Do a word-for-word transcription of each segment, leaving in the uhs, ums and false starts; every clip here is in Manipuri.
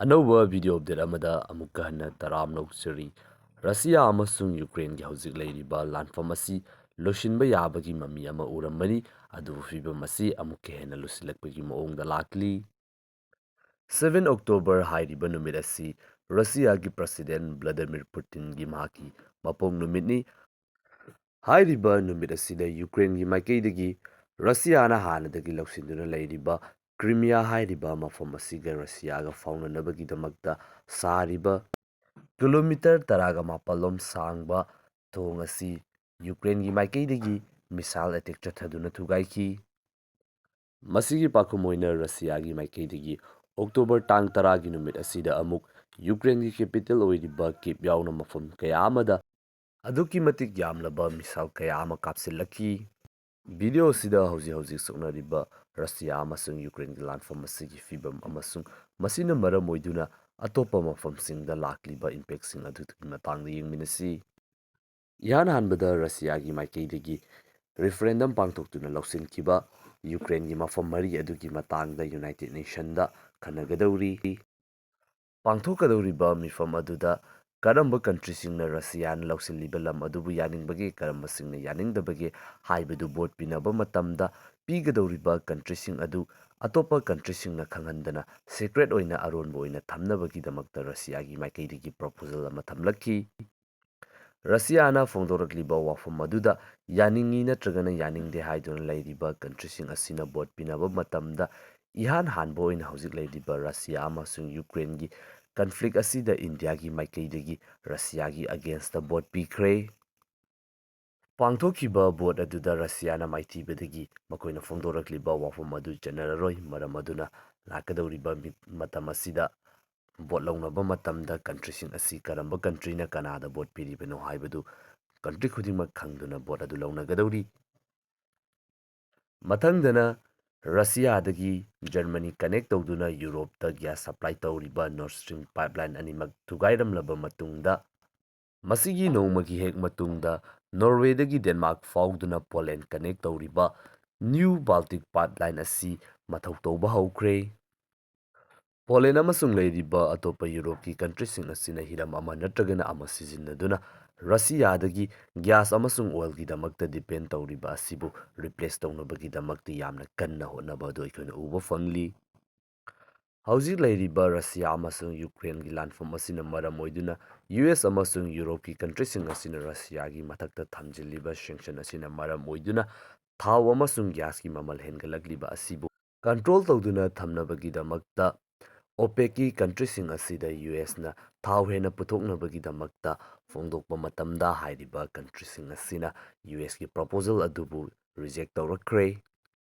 ꯑꯅꯧꯕ video update ꯑꯃꯗ ꯑꯃꯨꯛꯀ ꯍꯟꯅ ꯇꯔꯥꯝꯅ ꯑꯣꯛꯆꯔꯤ꯫ ꯔꯁꯤꯌꯥ ꯑꯃꯁꯨꯡ ꯌꯨꯀ꯭ꯔꯦꯟꯒꯤ ꯍꯧꯖꯤꯛ ꯂꯩꯔꯤꯕ ꯂꯥꯟꯐꯝ ꯑꯁꯤ ꯂꯣꯏꯁꯤꯟꯕ ꯌꯥꯕꯒꯤ ꯃꯃꯤ ꯑꯃ ꯎꯔꯝꯕꯅꯤ, ꯑꯗꯨꯕꯨ ꯐꯤꯚꯝ ꯑꯁꯤ ꯑꯃꯨꯛꯀ ꯍꯦꯟꯅ ꯂꯨꯁꯤꯜꯂꯛꯄꯒꯤ ꯃꯑꯣꯡꯗ ꯂꯥꯛꯂꯤ꯫ Seven October ꯍꯥꯏꯔꯤꯕ ꯅꯨꯃꯤꯠ ꯑꯁꯤ ꯔꯁꯤꯌꯥꯒꯤ President Vladimir Putinꯒꯤ ꯃꯍꯥꯛꯀꯤ ꯃꯄꯣꯛ ꯅꯨꯃꯤꯠꯅꯤ꯫ ꯍꯥꯏꯔꯤꯕ ꯅꯨꯃꯤꯠ ꯑꯁꯤꯗ ꯌꯨꯀ꯭ꯔꯦꯟꯒꯤ ꯃꯥꯏꯀꯩꯗꯒꯤ ꯔꯁꯤꯌꯥꯅ ꯍꯥꯟꯅꯗꯒꯤ ꯂꯧꯁꯤꯟꯗꯨꯅ ꯂꯩꯔꯤꯕ ꯀ꯭ꯔꯤꯃꯤꯌꯥ ꯍꯥꯏꯔꯤꯕ ꯃꯐꯝ ꯑꯁꯤꯒ ꯔꯁꯤꯌꯥꯒ ꯐꯥꯎꯅꯅꯕꯒꯤꯗꯃꯛꯇ ꯁꯥꯔꯤꯕ ꯀꯤꯂꯣꯃꯤꯇꯔ ꯇꯔꯥꯒ ꯃꯥꯄꯜ ꯂꯣꯝ ꯁꯥꯡꯕ ꯊꯣꯡ ꯑꯁꯤ ꯌꯨꯀ꯭ꯔꯦꯟꯒꯤ ꯃꯥꯏꯀꯩꯗꯒꯤ missile attack ꯆꯠꯊꯗꯨꯅ ꯊꯨꯒꯥꯏꯈꯤ꯫ ꯃꯁꯤꯒꯤ ꯄꯥꯎꯈꯨꯝ ꯑꯣꯏꯅ ꯔꯁꯤꯌꯥꯒꯤ ꯃꯥꯏꯀꯩꯗꯒꯤ October ꯇꯥꯡ ꯇꯔꯥꯒꯤ ꯅꯨꯃꯤꯠ ꯑꯁꯤꯗ ꯑꯃꯨꯛ ꯌꯨꯀ꯭ꯔꯦꯟꯒꯤ capital ꯑꯣꯏꯔꯤꯕ ꯀꯤꯞ ꯌꯥꯎꯅ ꯃꯐꯝ ꯀꯌꯥ ꯑꯃꯗ ꯑꯗꯨꯛꯀꯤ ꯃꯇꯤꯛ ꯌꯥꯝꯂꯕ missile ꯀꯌꯥ ꯑꯃ ꯀꯥꯞꯁꯤꯜꯂꯛꯈꯤ꯫ Video ꯑꯁꯤꯗ ꯍꯧꯖꯤꯛ ꯍꯧꯖꯤꯛ ꯁꯣꯛꯅꯔꯤꯕ ꯔꯁꯤꯌꯥ ꯑꯃꯁꯨꯡ ꯌꯨꯀ꯭ꯔꯦꯟꯒꯤ ꯂꯥꯟꯐꯝ ꯑꯁꯤꯒꯤ ꯐꯤꯕꯝ ꯑꯃꯁꯨꯡ ꯃꯁꯤꯅ ꯃꯔꯝ ꯑꯣꯏꯗꯨꯅ ꯑꯇꯣꯞꯄ ꯃꯐꯝꯁꯤꯡꯗ ꯂꯥꯛꯂꯤꯕ impactꯁꯤꯡ ꯑꯗꯨꯒꯤ ꯃꯇꯥꯡꯗ ꯌꯦꯡꯃꯤꯟꯅꯁꯤ꯫ ꯏꯍꯥꯟ ꯍꯥꯟꯕꯗ ꯔꯁꯤꯌꯥꯒꯤ ꯃꯥꯏꯀꯩꯗꯒꯤ referendum ꯄꯥꯡꯊꯣꯛꯇꯨꯅ ꯂꯧꯁꯤꯟꯈꯤꯕ ꯌꯨꯀ꯭ꯔꯦꯟꯒꯤ ꯃꯐꯝ ꯃꯔꯤ ꯑꯗꯨꯒꯤ ꯃꯇꯥꯡꯗ United Nationꯗ ꯈꯟꯅꯒꯗꯧꯔꯤ꯫ ꯄꯥꯡꯊꯣꯛꯀꯗꯧꯔꯤꯕ ꯃꯤꯐꯝ ꯑꯗꯨꯗ ꯀꯔꯝꯕ countryꯁꯤꯡꯅ ꯔꯁꯤꯌꯥꯅ ꯂꯧꯁꯤꯜꯂꯤꯕ ꯂꯝ ꯑꯗꯨꯕꯨ ꯌꯥꯅꯤꯡꯕꯒꯦ, ꯀꯔꯝꯕꯁꯤꯡꯅ ꯌꯥꯅꯤꯡꯗꯕꯒꯦ ꯍꯥꯏꯕꯗꯨ vote ꯄꯤꯅꯕ ꯃꯇꯝꯗ ꯄꯤꯒꯗꯧꯔꯤꯕ countryꯁꯤꯡ ꯑꯗꯨ ꯑꯇꯣꯞꯄ countryꯁꯤꯡꯅ ꯈꯪꯍꯟꯗꯅ secret ꯑꯣꯏꯅ ꯑꯔꯣꯟꯕ ꯑꯣꯏꯅ ꯊꯝꯅꯕꯒꯤꯗꯃꯛꯇ ꯔꯁꯤꯌꯥꯒꯤ ꯃꯥꯏꯀꯩꯗꯒꯤ proposal ꯑꯃ ꯊꯝꯂꯛꯈꯤ꯫ ꯔꯁꯤꯌꯥꯅ ꯐꯣꯡꯗꯣꯔꯛꯂꯤꯕ ꯋꯥꯐꯝ ꯑꯗꯨꯗ ꯌꯥꯅꯤꯡꯏ ꯅꯠꯇ꯭ꯔꯒꯅ ꯌꯥꯅꯤꯡꯗꯦ ꯍꯥꯏꯗꯨꯅ ꯂꯩꯔꯤꯕ countryꯁꯤꯡ ꯑꯁꯤꯅ vote ꯄꯤꯅꯕ ꯃꯇꯝꯗ ꯏꯍꯥꯟ ꯍꯥꯟꯕ ꯑꯣꯏꯅ ꯍꯧꯖꯤꯛ ꯂꯩꯔꯤꯕ ꯔꯁꯤꯌꯥ ꯑꯃꯁꯨꯡ ꯌꯨꯀ꯭ꯔꯦꯟꯒꯤ conflict ꯑꯁꯤꯗ ꯏꯟꯗꯤꯌꯥꯒꯤ ꯃꯥꯏꯀꯩꯗꯒꯤ ꯔꯁꯤꯌꯥꯒꯤ againstꯇ vote ꯄꯤꯈ꯭ꯔꯦ꯫ ꯄꯥꯡꯊꯣꯛꯈꯤꯕ vote ꯑꯗꯨꯗ ꯔꯁꯤꯌꯥꯅ ꯃꯥꯏꯊꯤꯕꯗꯒꯤ ꯃꯈꯣꯏꯅ ꯐꯣꯡꯗꯣꯔꯛꯂꯤꯕ ꯋꯥꯐꯝ ꯑꯗꯨ ꯆꯠꯅꯔꯔꯣꯏ꯫ ꯃꯔꯝ ꯑꯗꯨꯅ ꯂꯥꯛꯀꯗꯧꯔꯤꯕ ꯃꯤ-, ꯃꯇꯝ ꯑꯁꯤꯗ vote ꯂꯧꯅꯕ ꯃꯇꯝꯗ countryꯁꯤꯡ ꯑꯁꯤ ꯀꯔꯝꯕ countryꯅ ꯀꯅꯥꯗ vote ꯄꯤꯔꯤꯕꯅꯣ ꯍꯥꯏꯕꯗꯨ country ꯈꯨꯗꯤꯡꯃꯛ ꯈꯪꯗꯨꯅ vote ꯑꯗꯨ ꯂꯧꯅꯒꯗꯧꯔꯤ꯫ ꯃꯊꯪꯗꯅ ꯔꯁꯤꯌꯥꯗꯒꯤ ꯖꯔꯃꯅꯤ connect ꯇꯧꯗꯨꯅ ꯌꯨꯔꯣꯞꯇ gas supply ꯇꯧꯔꯤꯕ Nord Stream pipeline ꯑꯅꯤꯃꯛ ꯊꯨꯒꯥꯏꯔꯝꯂꯕ ꯃꯇꯨꯡꯗ, ꯃꯁꯤꯒꯤ ꯅꯣꯡꯃꯒꯤ ꯍꯦꯛ ꯃꯇꯨꯡꯗ ꯅꯣꯔꯋꯦꯗꯒꯤ ꯗꯦꯟꯃꯥꯔꯛ ꯐꯥꯎꯗꯨꯅ ꯄꯣꯂꯦꯟ connect ꯇꯧꯔꯤꯕ New Baltic Pipeline ꯑꯁꯤ ꯃꯊꯧ ꯇꯧꯕ ꯍꯧꯈ꯭ꯔꯦ꯫ ꯄꯣꯂꯦꯟ ꯑꯃꯁꯨꯡ ꯂꯩꯔꯤꯕ ꯑꯇꯣꯞꯄ ꯌꯨꯔꯣꯞꯀꯤ ꯀꯟꯇ꯭ꯔꯤꯁꯤꯡ ꯑꯁꯤꯅ ꯍꯤꯔꯝ ꯑꯃ ꯅꯠꯇ꯭ꯔꯒꯅ ꯑꯃ ꯁꯤꯖꯤꯟꯅꯗꯨꯅ ꯔꯁꯤꯌꯥꯗꯒꯤ ꯒ꯭ꯌꯥꯁ ꯑꯃꯁꯨꯡ ꯑꯣꯏꯜꯒꯤꯗꯃꯛꯇ ꯗꯤꯄꯦꯟ ꯇꯧꯔꯤꯕ ꯑꯁꯤꯕꯨ ꯔꯤꯄ꯭ꯂꯦꯁ ꯇꯧꯅꯕꯒꯤꯗꯃꯛꯇ ꯌꯥꯝꯅ ꯀꯟꯅ ꯍꯣꯠꯅꯕ ꯑꯗꯨ ꯑꯩꯈꯣꯏꯅ ꯎꯕ ꯐꯪꯂꯤ꯫ ꯍꯧꯖꯤꯛ ꯂꯩꯔꯤꯕ ꯔꯁꯤꯌꯥ ꯑꯃꯁꯨꯡ ꯌꯨꯀ꯭ꯔꯦꯟꯒꯤ ꯂꯥꯟꯐꯝ ꯑꯁꯤꯅ ꯃꯔꯝ ꯑꯣꯏꯗꯨꯅ ꯌꯨ ꯑꯦꯁ ꯑꯃꯁꯨꯡ ꯌꯨꯔꯣꯞꯀꯤ ꯀꯟꯇ꯭ꯔꯤꯁꯤꯡ ꯑꯁꯤꯅ ꯔꯁꯤꯌꯥꯒꯤ ꯃꯊꯛꯇ ꯊꯝꯖꯤꯜꯂꯤꯕ ꯁꯦꯡꯁꯟ ꯑꯁꯤꯅ ꯃꯔꯝ ꯑꯣꯏꯗꯨꯅ ꯊꯥꯎ ꯑꯃꯁꯨꯡ ꯒ꯭ꯌꯥꯁꯀꯤ ꯃꯃꯜ ꯍꯦꯟꯒꯠꯂꯛꯂꯤꯕ ꯑꯁꯤꯕꯨ ꯀꯟꯇ꯭ꯔꯣꯜ ꯇꯧꯗꯨꯅ ꯊꯝꯅꯕꯒꯤꯗꯃꯛꯇ ꯑꯣꯄꯦꯛꯀꯤ ꯀꯟꯇ꯭ꯔꯤꯁꯤꯡ ꯑꯁꯤꯗ ꯌꯨ ꯑꯦꯁꯅ ꯊꯥꯎ ꯍꯦꯟꯅ ꯄꯨꯊꯣꯛꯅꯕꯒꯤꯗꯃꯛꯇ ꯐꯣꯡꯗꯣꯛꯄ ꯃꯇꯝꯗ ꯍꯥꯏꯔꯤꯕ ꯀꯟꯇ꯭ꯔꯤꯁꯤꯡ ꯑꯁꯤꯅ ꯌꯨ ꯑꯦꯁꯀꯤ ꯄ꯭ꯔꯣꯄꯣꯖꯦꯜ ꯑꯗꯨꯕꯨ ꯔꯤꯖꯦꯛ ꯇꯧꯔꯛꯈ꯭ꯔꯦ꯫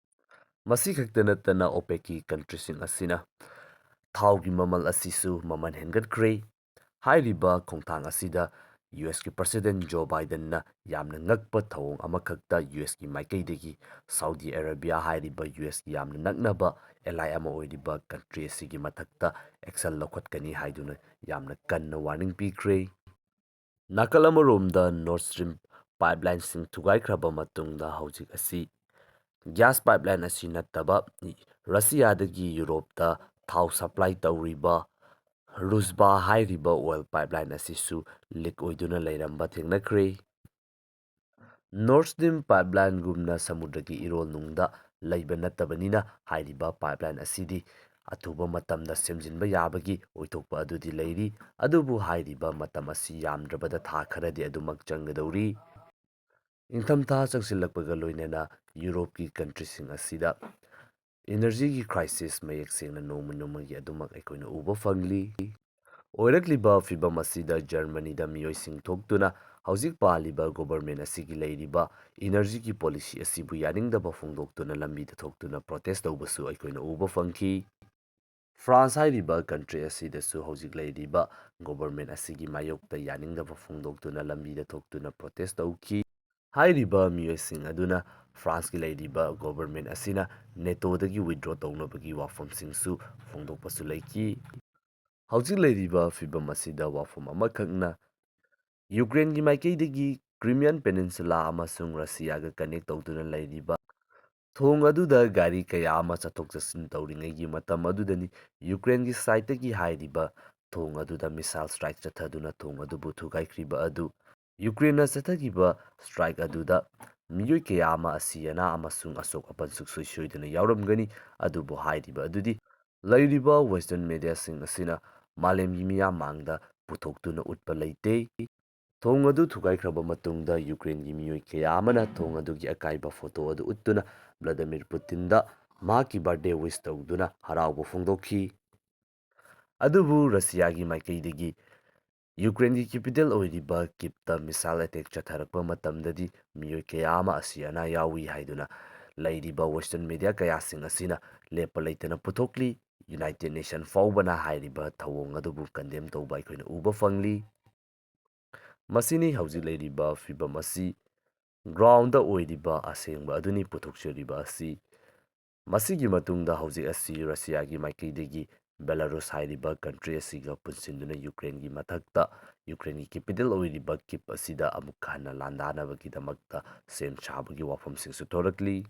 ꯃꯁꯤ ꯈꯛꯇ ꯅꯠꯇꯅ ꯑꯣꯄꯦꯛꯀꯤ ꯀꯟꯇ꯭ꯔꯤꯁꯤꯡ ꯑꯁꯤꯅ ꯊꯥꯎꯒꯤ ꯃꯃꯜ ꯑꯁꯤꯁꯨ ꯃꯃꯜ ꯍꯦꯟꯒꯠꯈ꯭ꯔꯦ꯫ ꯍꯥꯏꯔꯤꯕ ꯈꯣꯡꯊꯥꯡ ꯑꯁꯤꯗ ꯌꯨ ꯑꯦꯁꯀꯤ ꯄ꯭ꯔꯁꯤꯗꯦꯟ ꯖꯣ ꯕꯥꯏꯗꯟꯅ ꯌꯥꯝꯅ ꯉꯛꯄ ꯊꯧꯑꯣꯡ ꯑꯃꯈꯛꯇ ꯌꯨ ꯑꯦꯁꯀꯤ ꯃꯥꯏꯀꯩꯗꯒꯤ ꯁꯥꯎꯗꯤ ꯑꯔꯥꯕꯤꯌꯥ ꯍꯥꯏꯔꯤꯕ ꯌꯨ ꯑꯦꯁꯀꯤ ꯌꯥꯝꯅ ꯅꯛꯅꯕ ꯑꯦꯂꯥꯏ ꯑꯃ ꯑꯣꯏꯔꯤꯕ ꯀꯟꯇ꯭ꯔꯤ ꯑꯁꯤꯒꯤ ꯃꯊꯛꯇ ꯑꯦꯛꯁꯟ ꯂꯧꯈꯠꯀꯅꯤ ꯍꯥꯏꯗꯨꯅ ꯌꯥꯝꯅ ꯀꯟꯅ ꯋꯥꯔꯅꯤꯡ ꯄꯤꯈ꯭ꯔꯦ꯫ ꯅꯥꯀꯜ ꯑꯃꯔꯣꯝꯗ ꯅꯣꯔꯠ ꯁ꯭ꯇ꯭ꯔꯤꯝ ꯄꯥꯏꯞꯂꯥꯏꯟꯁꯤꯡ ꯊꯨꯒꯥꯏꯈ꯭ꯔꯕ ꯃꯇꯨꯡꯗ ꯍꯧꯖꯤꯛ ꯑꯁꯤ ꯒ꯭ꯌꯥꯁ ꯄꯥꯏꯞꯂꯥꯏꯟ ꯑꯁꯤ ꯅꯠꯇꯕ ꯔꯁꯤꯌꯥꯗꯒꯤ ꯌꯨꯔꯣꯞꯇ ꯊꯥꯎ ꯁꯄ꯭ꯂꯥꯏ ꯇꯧꯔꯤꯕ ꯔꯨꯖꯕꯥ ꯍꯥꯏꯔꯤꯕ ꯑꯣꯏꯜ ꯄꯥꯏꯞꯂꯥꯏꯟ ꯑꯁꯤꯁꯨ ꯂꯤꯛ ꯑꯣꯏꯗꯨꯅ ꯂꯩꯔꯝꯕ ꯊꯦꯡꯅꯈ꯭ꯔꯦ꯫ ꯅꯣꯔꯠ ꯁ꯭ꯇ꯭ꯔꯤꯝ ꯄꯥꯏꯞꯂꯥꯏꯟꯒꯨꯝꯅ ꯁꯃꯨꯗ꯭ꯔꯒꯤ ꯏꯔꯣꯜꯅꯨꯡꯗ ꯂꯩꯕ ꯅꯠꯇꯕꯅꯤꯅ ꯍꯥꯏꯔꯤꯕ ꯄꯥꯏꯞꯂꯥꯏꯟ ꯑꯁꯤꯗꯤ ꯑꯊꯨꯕ ꯃꯇꯝꯗ ꯁꯦꯝꯖꯤꯟꯕ ꯌꯥꯕꯒꯤ ꯑꯣꯏꯊꯣꯛꯄ ꯑꯗꯨꯗꯤ ꯂꯩꯔꯤ, ꯑꯗꯨꯕꯨ ꯍꯥꯏꯔꯤꯕ ꯃꯇꯝ ꯑꯁꯤ ꯌꯥꯝꯗ꯭ꯔꯕꯗ ꯊꯥ ꯈꯔꯗꯤ ꯑꯗꯨꯃꯛ ꯆꯪꯒꯗꯧꯔꯤ꯫ ꯏꯪꯊꯝꯊꯥ ꯆꯪꯁꯤꯜꯂꯛꯄꯒ ꯂꯣꯏꯅꯅ ꯌꯨꯔꯣꯞꯀꯤ ꯀꯟꯇ꯭ꯔꯤꯁꯤꯡ ꯑꯁꯤꯗ ꯏꯅꯔꯖꯤꯒꯤ ꯀ꯭ꯔꯥꯏꯁꯤꯁ ꯃꯌꯦꯛ ꯁꯦꯡꯅ ꯅꯣꯡꯃ ꯅꯣꯡꯃꯒꯤ ꯑꯗꯨꯃꯛ ꯑꯩꯈꯣꯏꯅ ꯎꯕ ꯐꯪꯂꯤ꯫ ꯑꯣꯏꯔꯛꯂꯤꯕ ꯐꯤꯚꯝ ꯑꯁꯤꯗ ꯖꯔꯃꯅꯤꯗ ꯃꯤꯑꯣꯏꯁꯤꯡ ꯊꯣꯛꯇꯨꯅ ꯍꯧꯖꯤꯛ ꯄꯥꯜꯂꯤꯕ ꯒꯣꯚꯔꯟꯃꯦꯟꯠ ꯑꯁꯤꯒꯤ ꯂꯩꯔꯤꯕ ꯏꯅꯔꯖꯤꯒꯤ ꯄꯣꯂꯤꯁꯤ ꯑꯁꯤꯕꯨ ꯌꯥꯅꯤꯡꯗꯕ ꯐꯣꯡꯗꯣꯛꯇꯨꯅ ꯂꯝꯕꯤꯗ ꯊꯣꯛꯇꯨꯅ ꯄ꯭ꯔꯣꯇꯦꯁ ꯇꯧꯕꯁꯨ ꯑꯩꯈꯣꯏꯅ ꯎꯕ ꯐꯪꯈꯤ꯫ ꯐ꯭ꯔꯥꯟꯁ ꯍꯥꯏꯔꯤꯕ ꯀꯟꯇ꯭ꯔꯤ ꯑꯁꯤꯗꯁꯨ ꯍꯧꯖꯤꯛ ꯂꯩꯔꯤꯕ ꯒꯣꯚꯔꯟꯃꯦꯟꯠ ꯑꯁꯤꯒꯤ ꯃꯥꯌꯣꯛꯇ ꯌꯥꯅꯤꯡꯗꯕ ꯐꯣꯡꯗꯣꯛꯇꯨꯅ ꯂꯝꯕꯤꯗ ꯊꯣꯛꯇꯨꯅ ꯄ꯭ꯔꯣꯇꯦꯁ ꯇꯧꯈꯤ꯫ ꯍꯥꯏꯔꯤꯕ ꯃꯤꯑꯣꯏꯁꯤꯡ ꯑꯗꯨꯅ ꯐ꯭ꯔꯥꯟꯁꯀꯤ ꯂꯩꯔꯤꯕ ꯒꯣꯚꯔꯟꯃꯦꯟꯠ ꯑꯁꯤꯅ ꯅꯦꯇꯣꯗꯒꯤ ꯋꯤꯗ꯭ꯔꯣ ꯇꯧꯅꯕꯒꯤ ꯋꯥꯐꯝꯁꯤꯡꯁꯨ ꯐꯣꯡꯗꯣꯛꯄꯁꯨ ꯂꯩꯈꯤ꯫ ꯍꯧꯖꯤꯛ ꯂꯩꯔꯤꯕ ꯐꯤꯚꯝ ꯑꯁꯤꯗ ꯋꯥꯐꯝ ꯑꯃꯈꯛꯅ ꯌꯨꯀ꯭ꯔꯦꯟꯒꯤ ꯃꯥꯏꯀꯩꯗꯒꯤ ꯀ꯭ꯔꯤꯃꯤꯌꯟ ꯄꯦꯅꯤꯟꯁꯨꯂꯥ ꯑꯃꯁꯨꯡ ꯔꯁꯤꯌꯥꯒ ꯀꯅꯦꯛ ꯇꯧꯗꯨꯅ ꯂꯩꯔꯤꯕ ꯊꯣꯡ ꯑꯗꯨꯗ ꯒꯥꯔꯤ ꯀꯌꯥ ꯑꯃ ꯆꯠꯊꯣꯛ ꯆꯠꯁꯤꯟ ꯇꯧꯔꯤꯉꯩꯒꯤ ꯃꯇꯝ ꯑꯗꯨꯗꯅꯤ ꯌꯨꯀ꯭ꯔꯦꯟꯒꯤ ꯁꯥꯏꯠꯇꯒꯤ ꯍꯥꯏꯔꯤꯕ ꯊꯣꯡ ꯑꯗꯨꯗ ꯃꯤꯁꯥꯏꯜ ꯁ꯭ꯇ꯭ꯔꯥꯏꯛ ꯆꯠꯊꯗꯨꯅ ꯊꯣꯡ ꯑꯗꯨꯕꯨ ꯊꯨꯒꯥꯏꯈ꯭ꯔꯤꯕ ꯑꯗꯨ꯫ ꯌꯨꯀ꯭ꯔꯦꯟꯅ ꯆꯠꯊꯈꯤꯕ ꯁ꯭ꯇ꯭ꯔꯥꯏꯛ ꯑꯗꯨꯗ ꯃꯤꯑꯣꯏ ꯀꯌꯥ ꯑꯃ ꯑꯁꯤ ꯑꯅꯥ ꯑꯃꯁꯨꯡ ꯑꯁꯣꯛ ꯑꯄꯟ ꯁꯨꯡꯁꯣꯏ ꯁꯣꯏꯗꯅ ꯌꯥꯎꯔꯝꯒꯅꯤ꯫ ꯑꯗꯨꯕꯨ ꯍꯥꯏꯔꯤꯕ ꯑꯗꯨꯗꯤ ꯂꯩꯔꯤꯕ ꯋꯦꯁꯇꯔꯟ ꯃꯦꯗꯤꯌꯥꯁꯤꯡ ꯑꯁꯤꯅ ꯃꯥꯂꯦꯝꯒꯤ ꯃꯤꯌꯥꯝ ꯃꯥꯡꯗ ꯄꯨꯊꯣꯛꯇꯨꯅ ꯎꯠꯄ ꯂꯩꯇꯦ꯫ ꯊꯣꯡ ꯑꯗꯨ ꯊꯨꯒꯥꯏꯈ꯭ꯔꯕ ꯃꯇꯨꯡꯗ ꯌꯨꯀ꯭ꯔꯦꯟꯒꯤ ꯃꯤꯑꯣꯏ ꯀꯌꯥ ꯑꯃꯅ ꯊꯣꯡ ꯑꯗꯨꯒꯤ ꯑꯀꯥꯏꯕ ꯐꯣꯇꯣ ꯑꯗꯨ ꯎꯠꯇꯨꯅ ꯚ꯭ꯂꯥꯗꯤꯃꯤꯔ ꯄꯨꯇꯤꯟꯗ ꯃꯍꯥꯛꯀꯤ ꯕꯥꯔꯊꯗꯦ ꯋꯤꯁ ꯇꯧꯗꯨꯅ ꯍꯔꯥꯎꯕ ꯐꯣꯡꯗꯣꯛꯈꯤ꯫ ꯑꯗꯨꯕꯨ ꯔꯁꯤꯌꯥꯒꯤ ꯃꯥꯏꯀꯩꯗꯒꯤ ꯌꯨꯀ꯭ꯔꯦꯟꯒꯤ ꯀꯦꯄꯤꯇꯦꯜ ꯑꯣꯏꯔꯤꯕ ꯀꯤꯞꯇ ꯃꯤꯁꯥꯏꯜ ꯑꯦꯇꯦꯛ ꯆꯠꯊꯔꯛꯄ ꯃꯇꯝꯗꯗꯤ ꯃꯤꯑꯣꯏ ꯀꯌꯥ ꯑꯃ ꯑꯁꯤ ꯑꯅꯥ ꯌꯥꯎꯏ ꯍꯥꯏꯗꯨꯅ ꯂꯩꯔꯤꯕ ꯋꯦꯁꯇꯔꯟ ꯃꯦꯗꯤꯌꯥ ꯀꯌꯥꯁꯤꯡ ꯑꯁꯤꯅ ꯂꯦꯞꯄ ꯂꯩꯇꯅ ꯄꯨꯊꯣꯛꯂꯤ꯫ ꯌꯨꯅꯥꯏꯇꯦꯗ ꯅꯦꯁꯟ ꯐꯥꯎꯕꯅ ꯍꯥꯏꯔꯤꯕ ꯊꯧꯑꯣꯡ ꯑꯗꯨꯕꯨ ꯀꯟꯗꯦꯝ ꯇꯧꯕ ꯑꯩꯈꯣꯏꯅ ꯎꯕ ꯐꯪꯂꯤ꯫ ꯃꯁꯤꯅꯤ ꯍꯧꯖꯤꯛ ꯂꯩꯔꯤꯕ ꯐꯤꯕꯝ ꯑꯁꯤ꯫ ꯒ꯭ꯔꯥꯎꯟꯗ ꯑꯣꯏꯔꯤꯕ ꯑꯁꯦꯡꯕ ꯑꯗꯨꯅꯤ ꯄꯨꯊꯣꯛꯆꯔꯤꯕ ꯑꯁꯤ꯫ ꯃꯁꯤꯒꯤ ꯃꯇꯨꯡꯗ ꯍꯧꯖꯤꯛ ꯑꯁꯤ ꯔꯁꯤꯌꯥꯒꯤ ꯃꯥꯏꯀꯩꯗꯒꯤ ꯕꯦꯂꯥꯔꯨꯁ ꯍꯥꯏꯔꯤꯕ ꯀꯟꯇ꯭ꯔꯤ ꯑꯁꯤꯒ ꯄꯨꯟꯁꯤꯟꯗꯨꯅ ꯌꯨꯀ꯭ꯔꯦꯟꯒꯤ ꯃꯊꯛꯇ ꯌꯨꯀ꯭ꯔꯦꯟꯒꯤ ꯀꯦꯄꯤꯇꯦꯜ ꯑꯣꯏꯔꯤꯕ ꯀꯤꯞ ꯑꯁꯤꯗ ꯑꯃꯨꯛ ꯍꯟꯅ ꯂꯥꯟꯗꯥꯅꯕꯒꯤꯗꯃꯛꯇ ꯁꯦꯝ ꯁꯥꯕꯒꯤ ꯋꯥꯐꯝꯁꯤꯡꯁꯨ ꯊꯣꯔꯛꯂꯤ꯫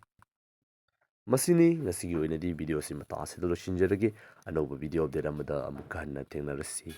ꯃꯁꯤꯅꯤ ꯉꯁꯤꯒꯤ ꯑꯣꯏꯅꯗꯤ ꯚꯤꯗꯤꯑꯣ ꯑꯁꯤ ꯃꯇꯥꯡ ꯑꯁꯤꯗ ꯂꯣꯏꯁꯤꯟꯖꯔꯒꯦ꯫ ꯑꯅꯧꯕ ꯚꯤꯗꯤꯑꯣ ꯑꯞꯗꯦꯠ ꯑꯃꯗ ꯑꯃꯨꯛ ꯍꯟꯅ ꯊꯦꯡꯅꯔꯁꯤ꯫